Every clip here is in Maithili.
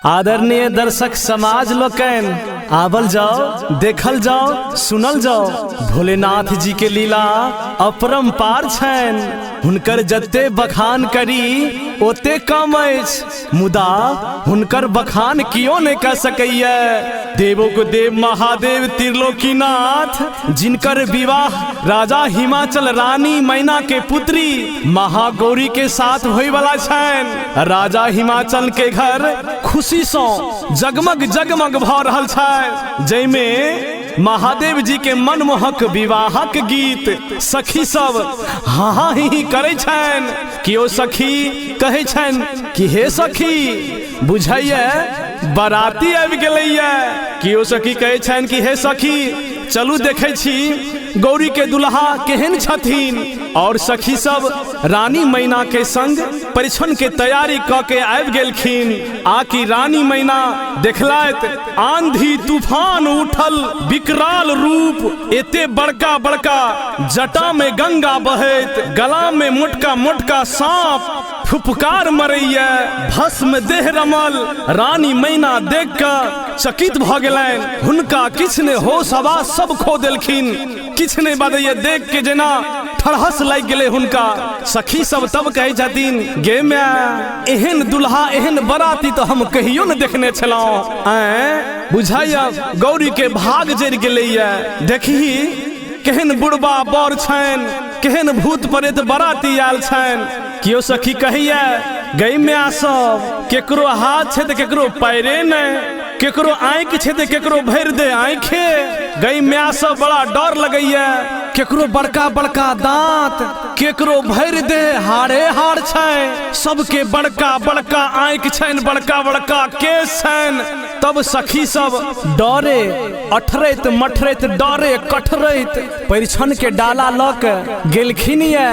आदरणीय दर्शक समाज लोकनि, आवल जाओ, देखल जाओ, सुनल जाओ। भोलेनाथ जी के लीला अपरंपार छनि। हुनकर जते बखान करी ओते कम अछि, मुदा हुनकर बखान कियो नहीं कर सकैया। देवों को देव महादेव त्रिलोकीनाथ, जिनकर विवाह राजा हिमाचल रानी मैना के पुत्री महागौरी के साथ होय वाला छनि। राजा हिमाचल के घर खुशी सौ जगमग जगमग भ रहल छै, जैमे महादेव जी के मनमोहक विवाहक गीत सखी सब हाँ हाँ ही ही करै छनि। केओ सखी कहै छनि कि हे सखी, बुझैया बराती आबि गेलैया। केओ सखी कहै छनि कि हे सखी, चलू देखै छी गौरी के दुल्हा केहन छथिन। और सखी सब रानी मैना के संग परिछन के तैयारी क के आबि गेलखिन। आकि रानी मैना देखलथि आंधी तूफान उठल विकराल रूप, एते बड़का बड़का जटा में गंगा बहैत, गला में मोटका मोटका सांप फुफकार मरैया, भस्म देह रमल। रानी मैना देख के चकित भ गेलनि। हुनका किछु ने होश हवा सब खो देलखिन, किछु नहि बजैया, देख के जेना ठड़हस लागि गेलै हुनका। सखी सब तब कहै छथिन, गे माय, एहन दुल्हा एहन बराती तऽ हम कहियो ने देखने छलहुँ। आँय, बुझाइया गौरी के भाग जरि गेलैया। देखही केहन बुढ़बा बर छनि, केहन भूत प्रेत बराती आयल छनि। केओ सखी कहैया, गई माय सब, केकरो हाथ छै तऽ केकरो पैरे नहि, केकरो आँखि छै तऽ केकरो भरि दे आँखे। गई माय सब, बड़ा डर लगैया। केकरो बड़का बड़का दांत, केकरो भरि दे हाड़े हाड़ छै, सबके बड़का बड़का आँखि छनि, बड़का बड़का केश छनि। तब सखी सब डरे अठरैत मठरैत डरे कठरैत परिछन के डाला लऽ के गेलखिन ये।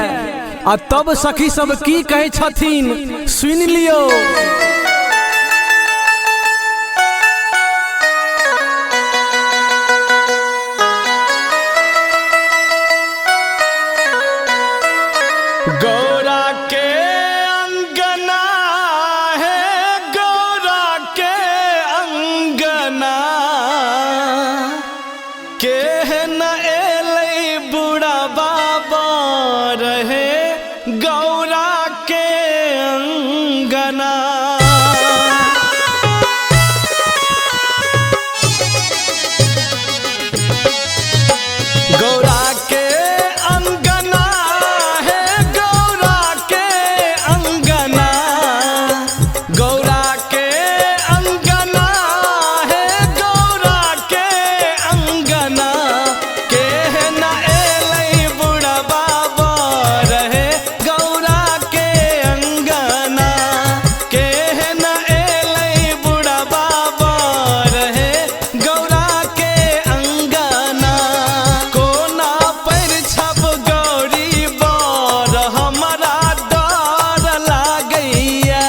आ तब सखी सब की कहै छथिन, सुनि लियौ। गौरा के अंगना है, गौरा के अंगना, केहन एलै बुढ़ा बाबा रहे गौरा के अंगना। गौरा के अंगना है, गौरा के अंगना, गौरा के अंगना है, गौरा के अंगना, केहन एलै बुढ़ा बाबा रहे गौरा के अंगना, केहन एलै बुढ़ा बाबा रहे गौरा के अंगना। कोना पर छप गौरी बर हमरा डर लागैया।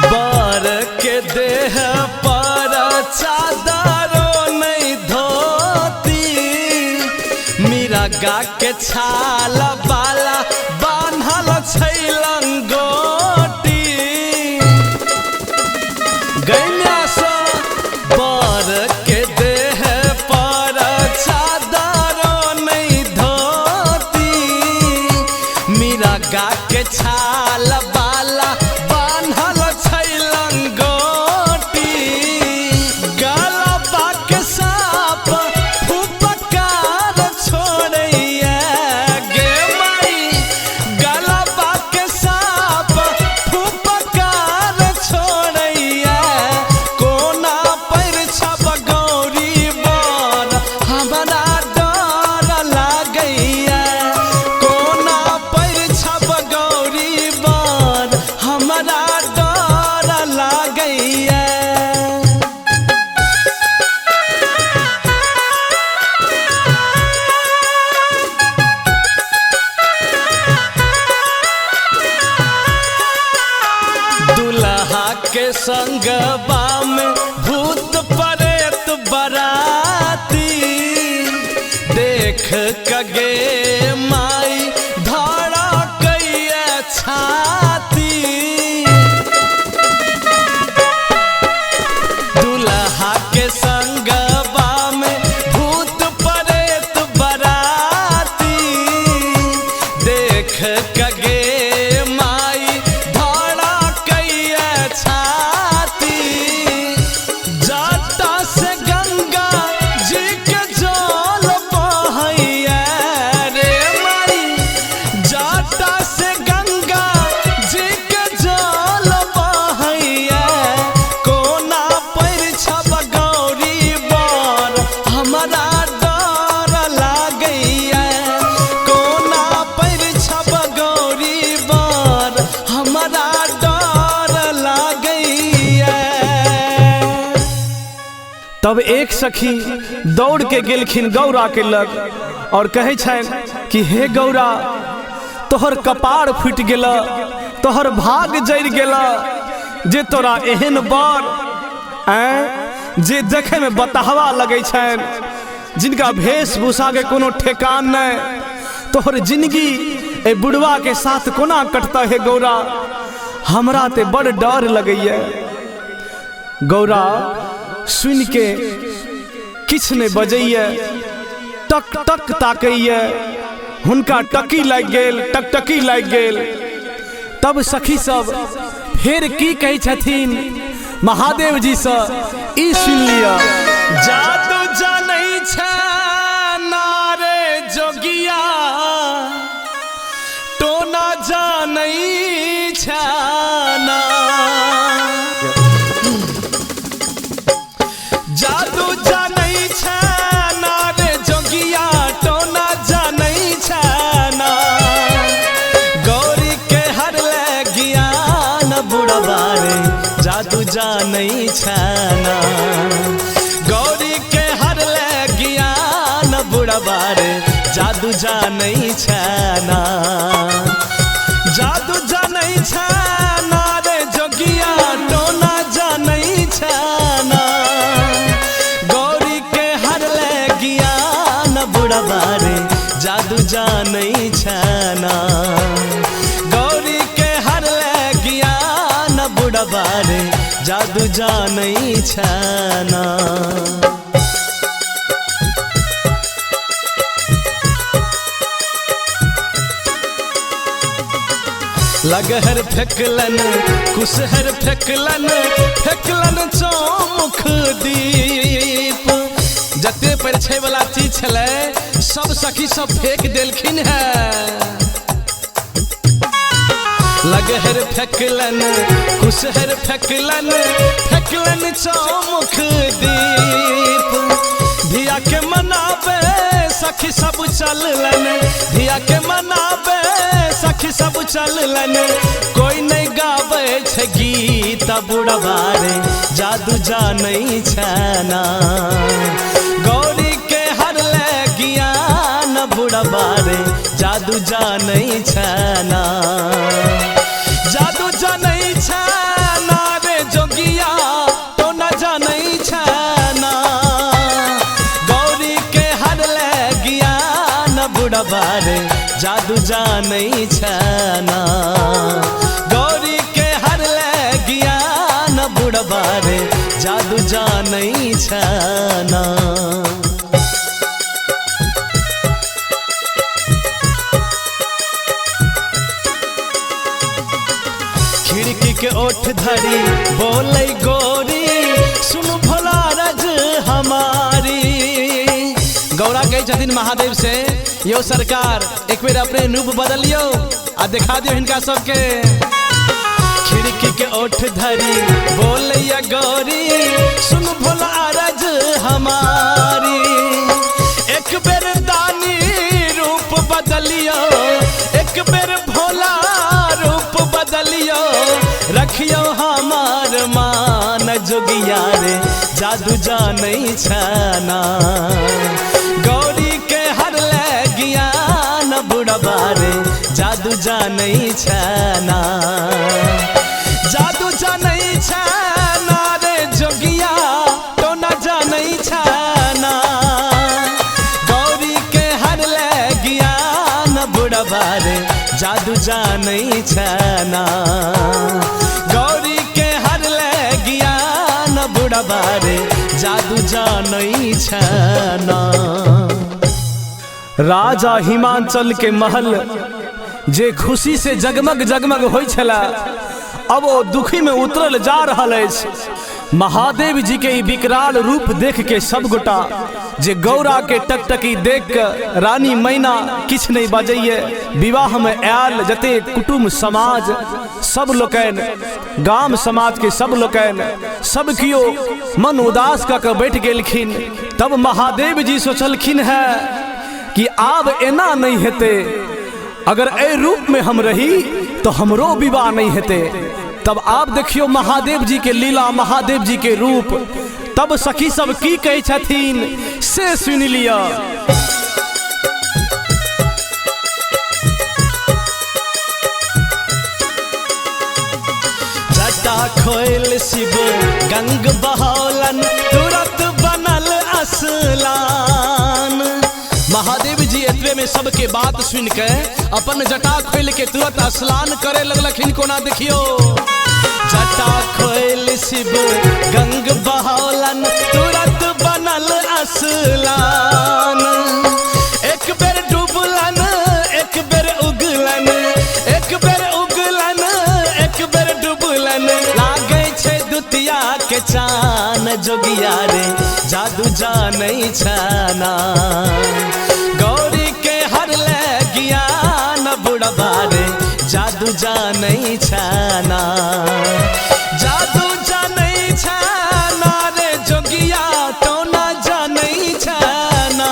बर के देह पर चादरो नहीं धोती, मिरगा के छाल बाला बान्हल छै लंगोटी। गैया सँ बर के देह पर चादरो नहीं धोती, मिरगा के छाल बाला बान्हल छै लंगोटी। गलबा के साप फुफकार छोड़ैया, गे कगे माई धड़ा कैया छाती, दुल्हा के संगवा में भूत परेत बराती। देख कगे माई धड़ा कैया छाती, जाता से गंगा जी के जल बहैया रे माई, जाता से गंगा जी के जल बहैया। कोना पर छब गौरी बर हमरा डर लागैया, कोना पर छब गौरी बर हमरा डर लागैया। तब एक सखी दौड़ के गेलखिन गौरा के लग और कहै छनि कि हे गौरा, तोहर कपार फूटि गेल, तोहर भाग जरि गेल जे तोरा एहन बर ऐं जे देखे में बताहवा लगै छनि, जिनका वेशभूषा के कोनो ठेकान नहीं, तोहर जिंदगी ए बुढ़वा के साथ कोना कटता हे गौरा, हमरा ते बड़ डर लगैया। गौरा सुन के किछु नहीं बजैया, टक टक ताकैया, हुनका टकी लागि गेल, टकटकी लागि गेल। तब सखी सब फेर की कहै छथिन महादेव जी से, ई सुन लिअ। जादू जानै छै नारे जोगिया, टोना जानै छै ना। जादू जानै छै नारे जोगिया, टोना जानै छै ना। गौरी के हरले ज्ञान बुढ़वा रे, जादू जानै छै ना। गौरी के हरले ज्ञान बुढ़वा रे, जादू जानै छै ना। जादू जानै छै ना रे जोगिया, टोना जानै छै ना। गौरी के हरले ज्ञान बुढ़वा रे, जादू जानै छै ना। गौरी के हरले ज्ञान बुढ़वा रे, जादू जानै छै ना। लगहर फेकलन कुशहर फेकलन, फेकलन चौमुख दीप। जते परिछै वाला चीज छलै सब सखी सब फेंक देलखिन है। लगहर फेकलन कुशहर फेकलन, फेकलन चौमुख दीप। धिया के मनाबे सखी सब चललन, धिया के मनाबे सखी सब चललन। कोई नहीं गाबै छै गीत बुढ़वा रे, जादू जानै छै ना। गौरी के हरले ज्ञान बुढ़वा रे, जादू जानै छै ना। जादू जानै छै ना रे जोगिया, टोना जानै छै ना। गौरी के हरले ज्ञान बुढ़वा रे, जादू जानै छै ना। गौरी के हरले ज्ञान बुढ़वा रे, जादू जानै छै ना। खिड़की के ओठ धरी बोलै गोरी, सुन भोला रज हमारी। गौरा कहै छथिन महादेव से, यो सरकार एक बेर अपने रूप बदलियो आ देखा दियो हिनका सबके। खिड़की के ओठ धरी बोलैया गौरी, सुन भोला रज हमारी। एक बेर दानी रूप बदलियो, एक बेर भोला रूप बदलियो, रखियो हमार मान जोगिया रे, जादू जानै छै ना। गौरी के हरले ज्ञान बुढ़वा रे, जादू जानै छै ना। जादू जानै छै ना रे जोगिया, टोना जानै छै ना। गौरी के हरले जादू जानै छना। गौरी के हरले ज्ञान बुढ़बा रे जादू जानै छना। राजा हिमाचल के महल जे खुशी से जगमग जगमग होइ छला, अब ओ दुखी में उतरल जा रहल अछि। महादेव जी के ई विकराल रूप देख के सब गोटा जे गौरा के टकटकी देख के रानी मैना किछु नहीं बजैये। विवाह में आयल जते कुटुम्ब समाज सब लोकनि, गाम समाज के सब लोकनि, सब कियो मन उदास कऽ के बैठ गेलखिन। तब महादेव जी सोचलखिन है कि आब एना नहीं हेतै, अगर एहि रूप में हम रही तो हमरो विवाह नहीं हेतै। तब आप देखियो महादेव जी के लीला, महादेव जी के रूप। तब सखी सब की कहै छथिन से सुनि लिअ। जटा खोल शिव गंग बहौलन, तुरंत बनल असलान। महादेव जी एतबे में सबके बात सुन के अपन जटा खोल के तुरंत स्नान करे लगलखिन। कोना देखियो, जटा खोल शिव गंग बहौलन, तुरंत बनल स्नान। एक बेर डूबलन एक बेर उगलन, एक बेर उगलन एक बेर डूबलन, लागै छै दुतिया के चान जोगिया रे जादू जानै छना। गौरी के हरले ज्ञान बुढ़बा रे जादू जानै छना। जादू जानै छना रे जोगिया टोना जानै छना।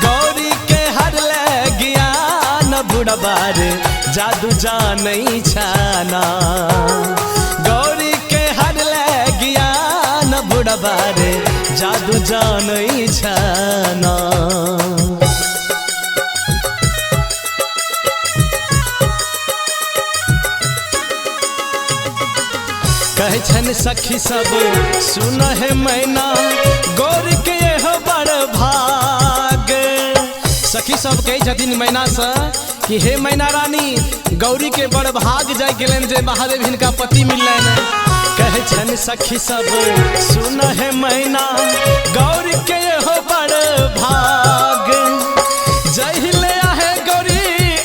गौरी के हरले ज्ञान बुढ़बा रे जादू जानै छना। गौरी के हरले ज्ञान बुढ़बा रे जादू जानै छना। कहै छनि सखी सब सुन हे मैना, गौरी के एहो बड़ भाग। सखी सब कहै छथिन मैना से कि हे मैना रानी, गौरी के बड़ भाग जाय गेलनि जे महादेव हिनका पति मिललनि। कहै छनि सखी सब सुन हे मैना, गौरी के एहो बड़ भाग। जहिले आहे गौरी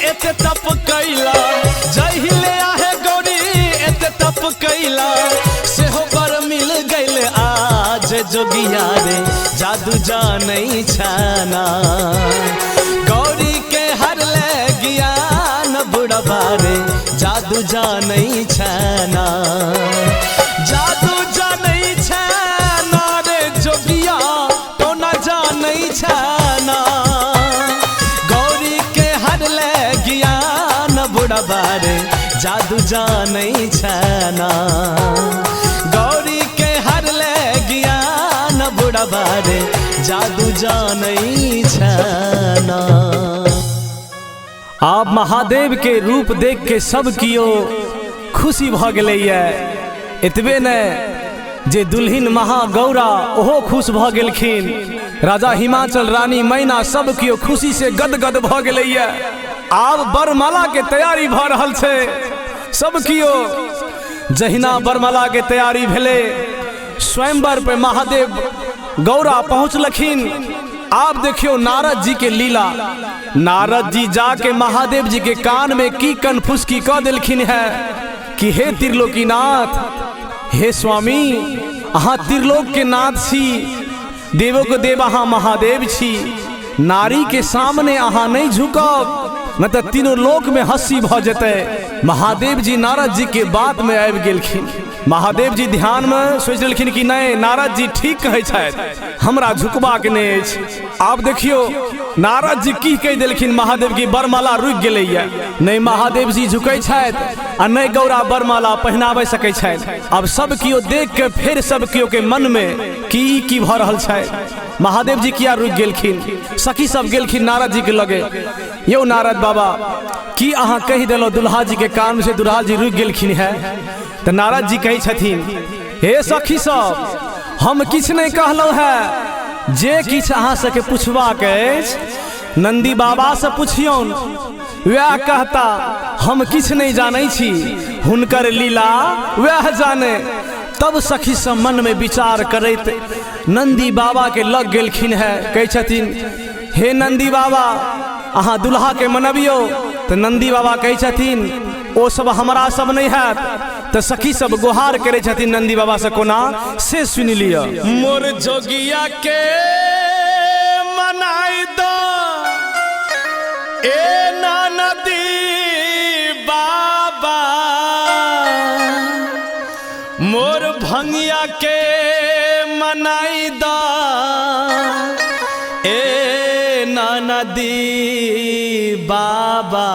एते तप कैला, जहिले आहे गौरी एते तप कैला, सेहो बर मिल गेल आज जोगिया रे जादू जानै छना। गौरी के हरले ज्ञान बुढ़बा रे जादू जानै छना। जादू जानै छना रे जोगिया टोना जानै छना। गौरी के हरले ज्ञान बुढ़बा रे जादू जानै छना। गौरी के हरले ज्ञान बुढ़बा रे जादू जानै छना। आप महादेव के रूप देख के सब कियो खुशी भ गेलैया। एतबे ने जे दुल्हिन महागौरा ओहो खुश भ गेलखिन। राजा हिमाचल रानी मैना सब कियो खुशी से गदगद भ गेलैया। आब बरमाला के तैयारी भ रहल छै। सब कियो जहिना बरमाला के तैयारी भेलै, स्वयंवर पे महादेव गौरा पहुँचलखिन। आप देखियो नारद जी के लीला। नारद जी जाके महादेव जी के कान में की कनफुसकी क देलखिन है कि हे त्रिलोकीनाथ, हे स्वामी, अहाँ त्रिलोक के नाथ छी, देवो के देव अहाँ महादेव छी, नारी के सामने अहाँ नहीं झुकब न तऽ तीनों लोक में हंसी भ जेतै। महादेव जी नारद जी के बात में आबि गेलखिन। महादेव जी ध्यान में सोचि लेलखिन कि नहीं, नारद जी ठीक कहै छथि, हमरा झुकबाक नहि अछि। आब देखियो नारद जी की कहि देलखिन महादेव की बरमाला रुकि गेलैया। नहि महादेव जी झुकै छथि आ नहि गौरा बरमाला पहिनाबै सकै छथि। आब सब कियो देख के फेर सब कियो के मन में की की भऽ रहल छै, महादेव जी किया रुकि गेलखिन। सखी सब गेलखिन नारद जी के लगे, यौ नारद बाबा, की अहाँ कहि देलहुँ दुल्हा जी के कान से दुल्हा जी रुकि गेलखिन है। तऽ नारद जी कहै छथिन, हे सखी सब, हम किछु नहि कहलहुँ है, जे किछु अहाँ सबके पुछबाक अछि नंदी बाबा से पुछियौन। वएह कहता, हम किछु नहीं जानै छी, हुनकर लीला वएह जाने। तब सखी सब मन में विचार करैत नंदी बाबा के लग गेलखिन है। कहै छथिन, हे नंदी बाबा, अहाँ दुल्हा के मनबियौ। तो नंदी बाबा कहै छथिन, ओ सब हमरा सब नहीं हैत। तो सखी सब गुहार करै छथिन नंदी बाबा से, कोना से सुनि लिअ। मोर जोगिया के मनाई दो ए ननदी बाबा, मोर भंगिया के मनाई दा ए ननदी बाबा।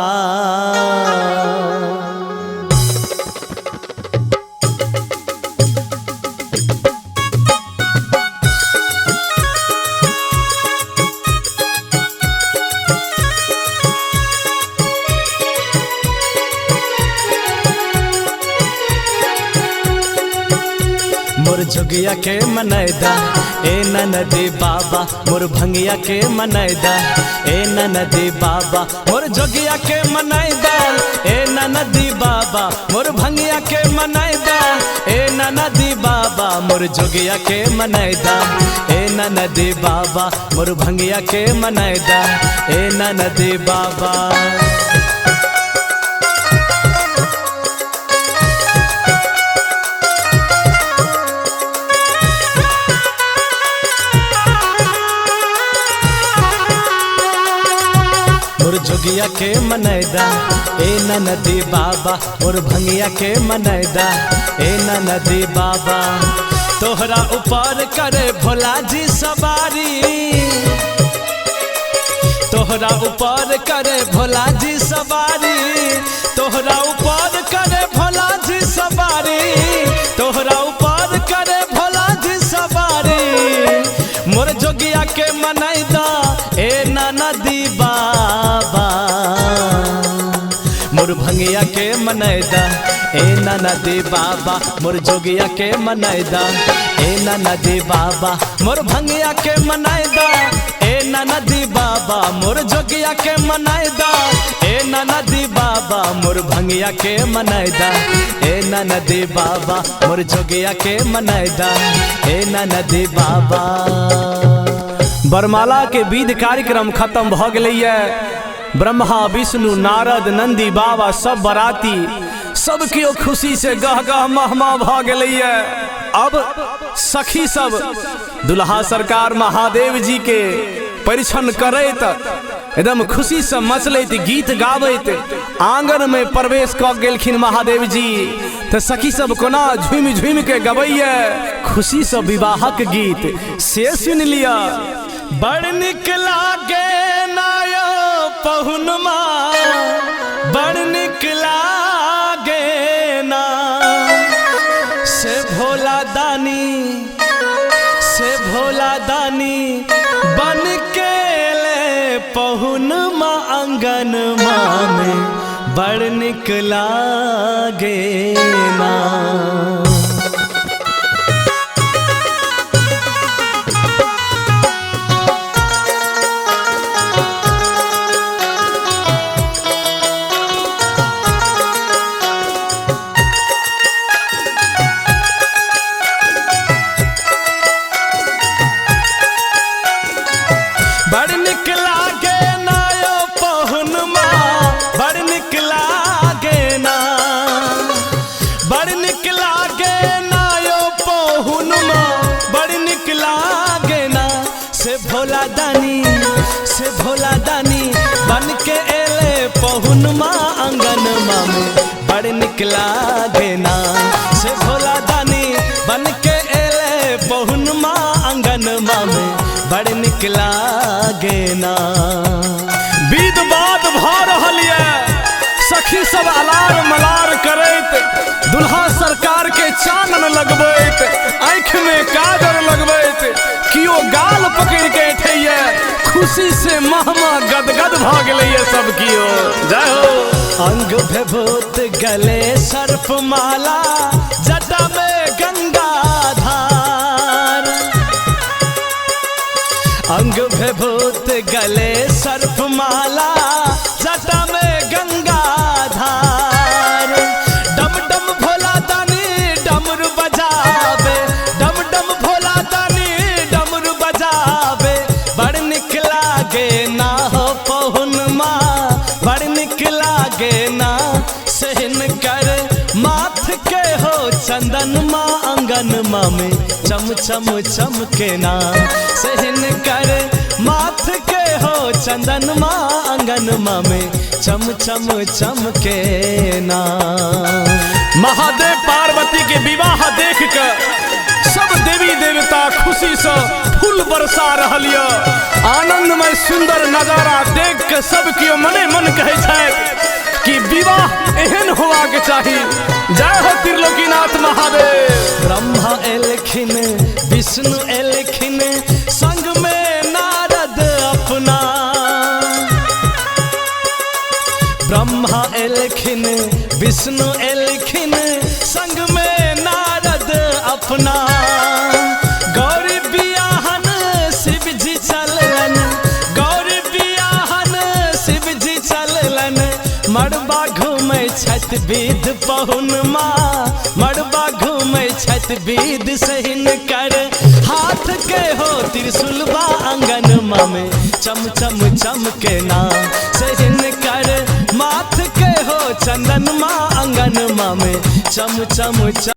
मोर जोगिया के मनैदा ए ननदी बाबा, मोर भंगिया के मनैदा ए ननदी बाबा, मोर जोगिया के मनैदा ए ननदी बाबा, मोर भंगिया के मनैदा ए ननदी बाबा, मोर जोगिया के मनैदा ए ननदी बाबा, मोर भंगिया के मनैदा ए ननदी बाबा। मोर जोगिया के मनैदा ए ननदी बाबा, मोर भंगिया के मनैदा ए ननदी बाबा। तोहरा ऊपर करे भोला जी सवारी, तोहरा ऊपर करे भोला जी सवारी, तोहरा ऊपर करे भोला जी सवारी, तोहरा ऊपर करे भोला जी सवारी। मोर जोगिया के मनैदा ए ननदी बाबा, मोर भंगिया के मनैदा ए ननदी बाबा, मोर जोगिया के मनैदा ए ननदी बाबा, मोर भंगिया के मनैदा ए ननदी बाबा, मोर जोगिया के मनैदा ए ननदी बाबा, मोर भंगिया के मनैदा ए ननदी बाबा, मोर जोगिया के मनैदा ए ननदी बाबा। बरमाला के विध कार्यक्रम खत्म भ गेलैया। ब्रह्मा विष्णु नारद नंदी बाबा सब बराती सब केओ खुशी से गह गह महमा भ गेलैया। अब सखी सब दुल्हा सरकार महादेव जी के परिछन करैत एकदम खुशी से मचलैत गीत गाबैत आंगन में प्रवेश क गेलखिन महादेव जी। तो सखी सब कोना झूमि झूमि के गबैया खुशी से विवाहक गीत से सुन लिया। बड़ निक लागे नायो पहुनमा, बड़ निक लागे ना, से भोला दानी, से भोला दानी बन के ले पहुनमा अंगन में, बड़ निक लागे ना। बड़ निक लागे ना यो पहुनमा, बड़ निक लागे ना, बड़ निक लागे ना यो पहुनमा, बड़ निक लागे ना, से भोला दानी, से भोला दानी बन के एले पहुनमा अंगनमा में, बड़ निक लागे ना, से भोला दानी बन के एले पहुनमा अंगनमा में, बड़ निक लागे ना। विध बात भ रहल ये, सखी सब अलार मलार करैत दुल्हा सरकार के चानन लगबैत आँख में काजर लगबैत कियो गाल पकड़ के ऐठैया खुशी से महमा गदगद भ गेलैया सब कियो। जय हो। अंग विभूत गले सर्प माला जटा में गंगा धार, अंग विभूत गले सर्प माला जटा में चंदन माँ अंगन माँ में चम चम चमके ना। सहन कर माथ के हो चंदन माँ अंगन माँ में चम चम चमके ना। महादेव पार्वती के विवाह देख के सब देवी देवता खुशी से फूल बरसा रहल य। आनंदमय सुंदर नजारा देख के सब केओ मने मन कहै छथि कि विवाह एहन होवा के चाही। जय हो त्रिलोकीनाथ महादेव। ब्रह्मा एलखिन विष्णु एलखिन संग में नारद अपना। ब्रह्मा एलखिन विष्णु एलखिन संग में नारद अपना। गौरी बियाहन शिव जी चललन, गौरी बियाहन शिव जी चललन। मड़बा घूमै छथि विध पहुन माँ, मड़बा घूमै छथि विध सहिन कर हाथ के हो त्रिशूलबा अंगन माँ में चम चम चमके ना। सहिन कर माथ के हो चंदन माँ अंगन माँ में चम चम चम।